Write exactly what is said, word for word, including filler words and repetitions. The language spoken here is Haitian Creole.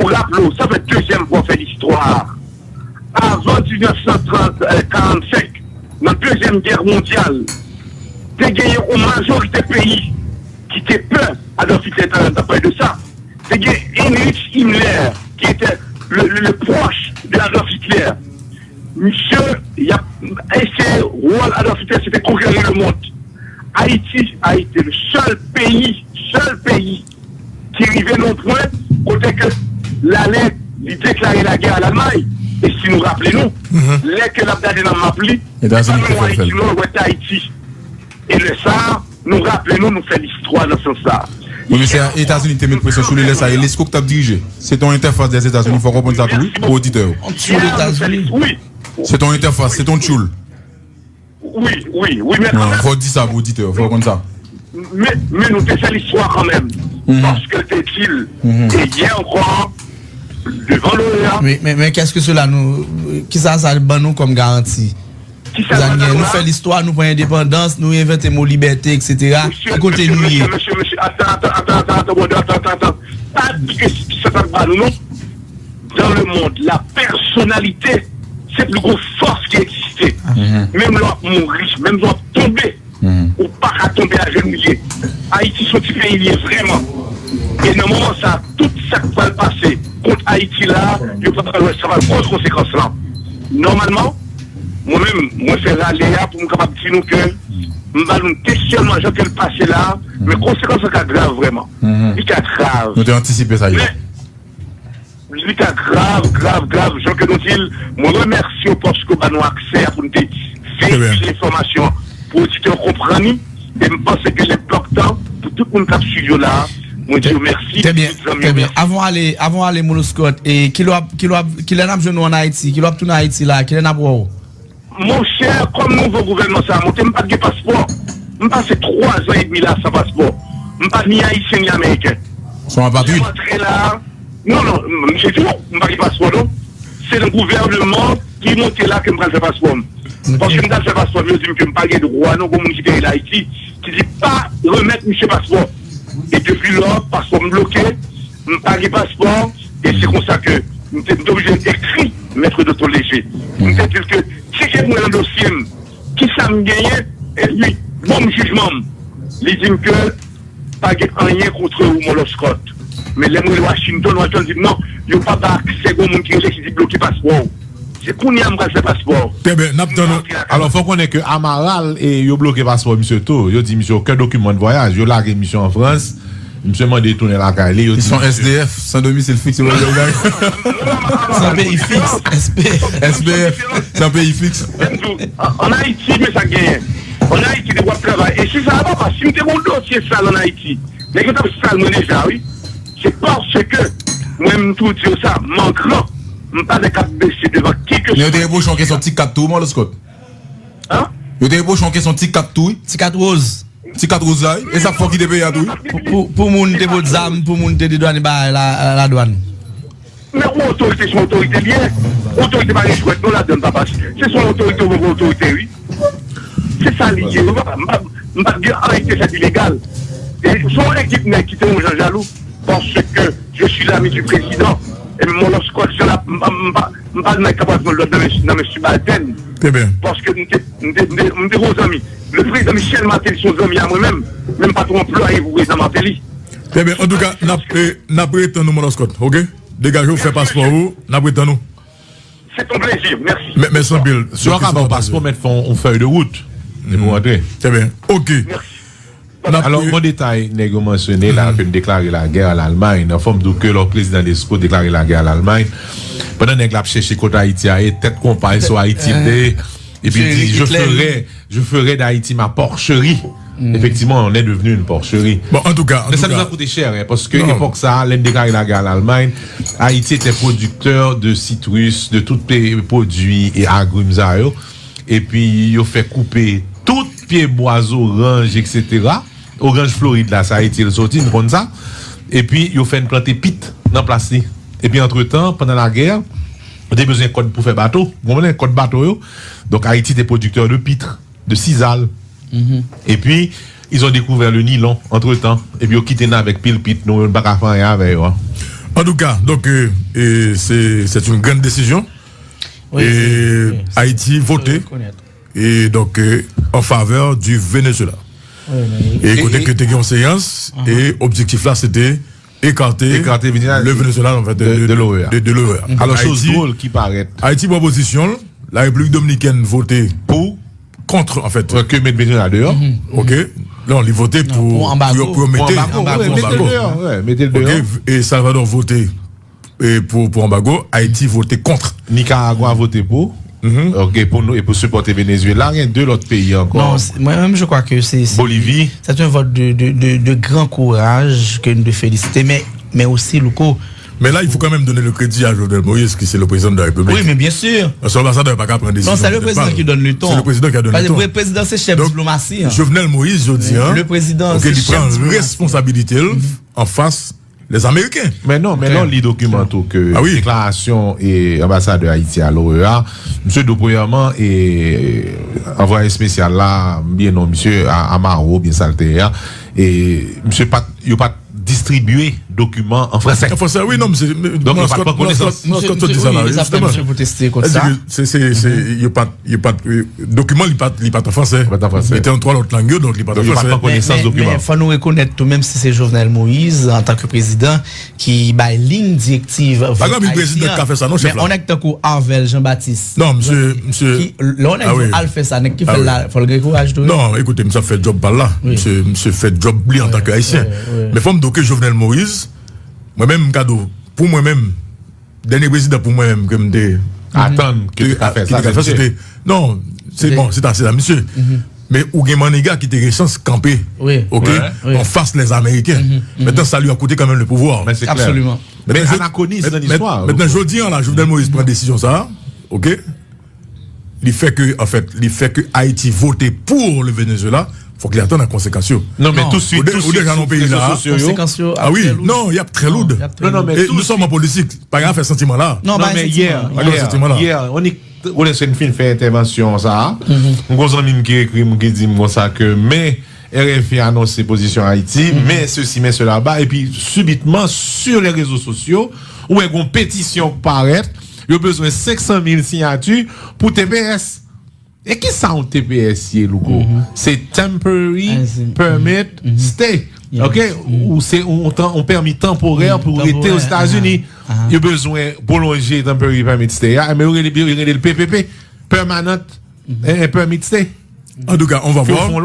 pou raple w, sa fè dezyèm fwa w fè listwa. Avan diznèf san trant, eh, karannsenk, nan Dezyèm Gè Mondyal, te genyen yon majorite peyi ki te pè Adolf Hitler, t ap pale de sa. Te gen Heinrich Himmler, ki te le, le, le pwòch de Adolf Hitler. Misye, y ap eseye, wòl Adolf Hitler, se te konkeri lemonn. Ayiti a ete le sèl peyi, sèl peyi ki rive nan yon pwen kote ke lalè li deklare lagè a Lalmay. E si nou raple nou, lè ke l ap gade nan map li, se pa menm Ayiti non, l wè Tayiti. E lè sa a, nou raple nou, nou fè listwa nan sans sa a. Wi, men se Etazini ki te met presyon sou li lè sa a, e Lesko ki t ap dirije. Se te yon entèfas dèzetazini, fò w konprann sa tou, wi, pou oditè yo. Sou Etazini. Wi. Se te yon entèfas, se te yon tchoul. Wi, wi, wi, men kanmenm. Fò w di sa pou oditè yo, fò w konn sa. Men, men nou te fè listwa kanmenm. Paske l te di l. E yè ankò, devan Lorea. Men, men, men qu'est-ce que cela nous, kisa sa ban nou kòm garanti? Kisa sa ban nou la? Nou fè listwa, nou pran endepandans, nou envante mo libète, et cetera. Ki kote nou ye? Mesye, mesye, mesye, mesye, atann, atann, atann, atann, atann, atann, atann. Pa di ke sa t ap ba nou, non. Dans le monde, la personnalité, se pli gwo fòs ki egziste. Menm lè w ap mouri, menm lè w ap tonbe, ou pa ka tonbe ajenouye. Ayiti se yon ti peyi li ye vrèman. E nan moman sa, tout sa k pral pase kont Ayiti la, yo pral wè sa pral koz konsekans lan. Nòmalman, mwen menm, mwen fè rale a pou m kapab di nou ke m ba nou kesyònman jan ke l pase la, men konsekans lan ka grav vrèman. Li ka grav. Nou te antisipe sa, yo. Men, li ka grav, grav, grav. Jan ke nou di l, mwen remèsye w paske w ba nou aksè a pou n te veyikile enfòmasyon an, pou oditè yo konprann li. E m panse ke l enpòtan pou tout moun k ap swiv yo la a. Mwen di yo mèsi, tout zanmi yo mèsi. Avan w ale, avan w ale, Monoscot, e kilè w ap, kilè w ap, kilè n ap jwenn ou ann Ayiti? Kilè w ap tounen Ayiti la? Kilè n ap wè w? Monchè, kòm nouvo gouvènman sa a monte, m pa t gen paspò. M pase twa zan edmi la san paspò. M pa ni ayisyen ni ameriken. Se yon apatrid. Lè m antre la a, non, non, m, misye di w, m pa gen paspò, non. Se nan gouvènman ki monte la ke m pral fè paspò m. Paske m t al fè paspò m, yo di m ke m pa gen dwa, non, gon moun ki te rele Ayiti, ki di pa remèt misye paspò. E depi lò, paspò m bloke, m pa gen paspò, e se konsa ke m te, m te oblije ekri Maître Docteur Léger. M te di l ke tcheke pou mwen nan dosye m, kisa m genyen, epi bon m jijman m. Li di m ke pa gen anyen kont ou, Monoscot. Men lè m rele Washington, Washington di m non, yo pa ba aksè gon moun ki rele ki di bloke paspò w. Se kounye a m pral fè paspò. Trè byen, n ap tann ou. Alò, fò w konnen ke Amaral, e, yo bloke paspò misye tou. Yo di misye okenn dokiman de vwayaj. Yo lage misye an Frans. Misye mande tounen lakay li. Yo di se yon S D F, san domisil fiks. San peyi fiks, S P F. S P F, san peyi fiks. Ann Ayiti, men sa k genyen. Ann Ayiti, depi w ap travay. E si sa a pa, si m te gen yon dosye sal ann Ayiti, nèg yo t ap sal mwen deja, wi. Se paske mwen, m tou di w sa, m an gran. M pa nèg k ap bese devan kikeswa. Men yo te repwoche w kesyon ti kat tou, Monoscot. Hein? Yo te repwoche w kesyon ti kat tou, wi. Ti kat woz. Ti kat woz la, wi. E sa k fè w kite peyi a tou, wi. Pou, pou, pou moun te pot zam, pou moun te dedwane bagay la, ladwann. Men yon otorite se yon otorite li ye. Yon otorite pa gen jwèt non ladan l, papa. Se se yon otorite ou pa otorite, wi. Se sa li ye. M pa, m pa, m pa gen anyen ki te fèt ilegal. E se yon ekip nèg ki te yon jan jalou. Parce que je suis l'ami du président. E mon lòt squad, se la, m pa, m pa, m pa nèg k ap pran lòd nan men, nan men sibaltèn. Très bien. Paske m te, m te, m te, m te gon zanmi. Le prezidan Michel Martelly se yon zanmi a mwen menm. Men m pa t yon anplwaye pou prezidan Martelly. Très bien. Antouka, n ap, eh, n ap ret tann ou, mon lòt squad, ok? Degaje w, fè paspò ou, n ap ret tann ou. C'est un plaisir. Merci. Mè-, mèsi anpil. Si w ka fè yon paspò, mèt fè yon, yon fèy de wout. Epi w antre. Très bien. Ok. Merci. N ap Alò, gon detay nèg yo mansyone la, ke n deklare lagè a Lalmay. Nan fòm di w ke lò prezidan Lesko deklare lagè a Lalmay, pandan nèg la ap chèche kote Ayiti a ye, tèt konpay sou Ayiti l te ye. Epi l di, je ferai, je ferai d'Haïti ma porcherie. Effectivement, on est devenu une porcherie. Bon, antouka, antouka. Men sa nou a koute chè, hein, paske epòk sa, lè n deklare lagè a Lalmay, Ayiti était producteur de citrus, de tout pe-, pwodui e agrim sa yo. Epi yo fè koupe tout pye bwa zoranj, et cetera. Oranj Florid la, se Ayiti l soti, n konn sa. Epi yo fè n plante pit nan plas li. Epi antretan, pandan lagè, yo te bezwen kòd pou fè bato. Ou konprann? Kòd bato yo. Donk, Ayiti te pwodiktè de pitre, de sizal. Epi, ils ont découvert le nylon, antretan. Epi yo kite n avèk pil pit, nou, nou pa ka fè anyen avè yo, hein. Antouka, donk, euh, euh, c'est, c'est une grande décision. Wi, wi, wi. Ayiti vote, e donk, euh, en faveur du Venezuela. Wi, men e kote ke te gen yon seyans, e objektif la, se te ekate le Venezuela, en fait, de, de l'OEA. Alò, choz dwòl ki parèt. Ayiti pran pozisyon l, la Repiblik Dominikèn vote pou, kont, en fait. Ke met Venezuela deyò. Ok. Non, li vote pou, pou yo, pou yo mete anbago. Mete l deyò, wi, mete l deyò. Ok, e Salvador vote e pou, pou anbago, Ayiti vote kont. Nikaragwa vote pou. Ok, pou nou, e pou sipòte Venezuela, gen de lòt peyi ankò. Non, c'est- moi-même, je crois que c'est, c'est- Bolivi. C'est un vote de, de, de, de grand courage que nous féliciter, mais, mais aussi, Louko. Mais là, il faut quand même donner le crédit à Jovenel Moïse, qui c'est le président de la République. Oui, mais bien sûr. Parce que l'ambassadeur n'a pas qu'à prendre des décisions. Non, c'est le président qui donne le ton. C'est le président qui a donné le ton. Parce que le président, c'est chef diplomatie, hein. Jovenel Moïse, je dis, hein, le président, c'est chef diplomatie. Ok, il prend responsabilité en face les Américains. Men non, men lè w li dokiman tou ke deklarasyon e anbasadè Ayiti a l'OEA, misye di w premyèman, e anvwaye espesyal la, m bliye non misye, a, Amaro, oubyen sa l te ye a, e misye pa t, yo pa t distribye dokiman an fransè. An fransè, wi, non, misye, donk, yo pa t pran konesans. Misye, misye, wi, misye ap fè misye pwoteste kont sa. Se, se, se, yo pa t Yo pa t, euh, dokiman li pa t, li pa t an fransè. Li pa t an fransè. Li te an twa lòt lang yo, donk li pa t an fransè. Donk yo pa t pran konesans dokiman. Men, men fò nou rekonèt tou, menm si se Jovenel Moïse, antanke prezidan, ki bay liy direktiv vòt ayisyen an, men yon nèg tankou Arvel Jean Baptiste, non, misye, misye, ki, lè yon nèg di w al fè sa, nèg ki fè l la, fò l gen kouraj tou, wi. Non, ekoute, misye ap fè djòb pa l la. Misye, misye fè djòb li antanke ayisyen. Men fò m di w ke Jovenel Moïse, mwen menm, m ka di w, pou mwen menm, dènye prezidan pou mwen menm ke m te atann ki te ka fè sa, se te, non, se bon, se ta, se ta misye. Men ou gen Maniga ki te gen chans kanpe, ok, anfas lèzameriken. Mentnan, sa li a koute kanmenm le pouvwa. Men se klè. Absoliman. Men anakronis nan listwa. Mentnan, jodi a la, Jovenel Moïse pran desizyon sa, ok? Li fè ke, anfèt, li fè ke Ayiti vote pou le Venezuela, fòk li atann a konsekans yo. Non, men touswit, touswit, sou rezo sosyo yo. Konsekans yo ap trè loud. Ah wi, non, y ap trè loud. Non, non, men e nou sòm an politik. Pa gen afè santiman la. Non, pa gen santiman. Pa gen santiman la. Yè, yè, on est, Rolex fin fè entèvansyon sa a. M gon zanmi m ki ekri m, ki di m konsa ke, men, R F I anonse pozisyon Ayiti, men sesi, men sela ba, epi sibitman, sur les réseaux sociaux, ou wè gon petisyon k parèt, yo bezwen senk san mil siyati pou T P S. E kisa yon T P S ye, Louko? Se Temporary Permit Stay. Ok? Ou se yon, yon pèmi tanporè pou rete Ozetazini. Yo bezwen pwolonje Temporary Permit Stay a, men yo rele, yo rele l P P P, Permanent, eh, Permit Stay. Antouka, on va voir.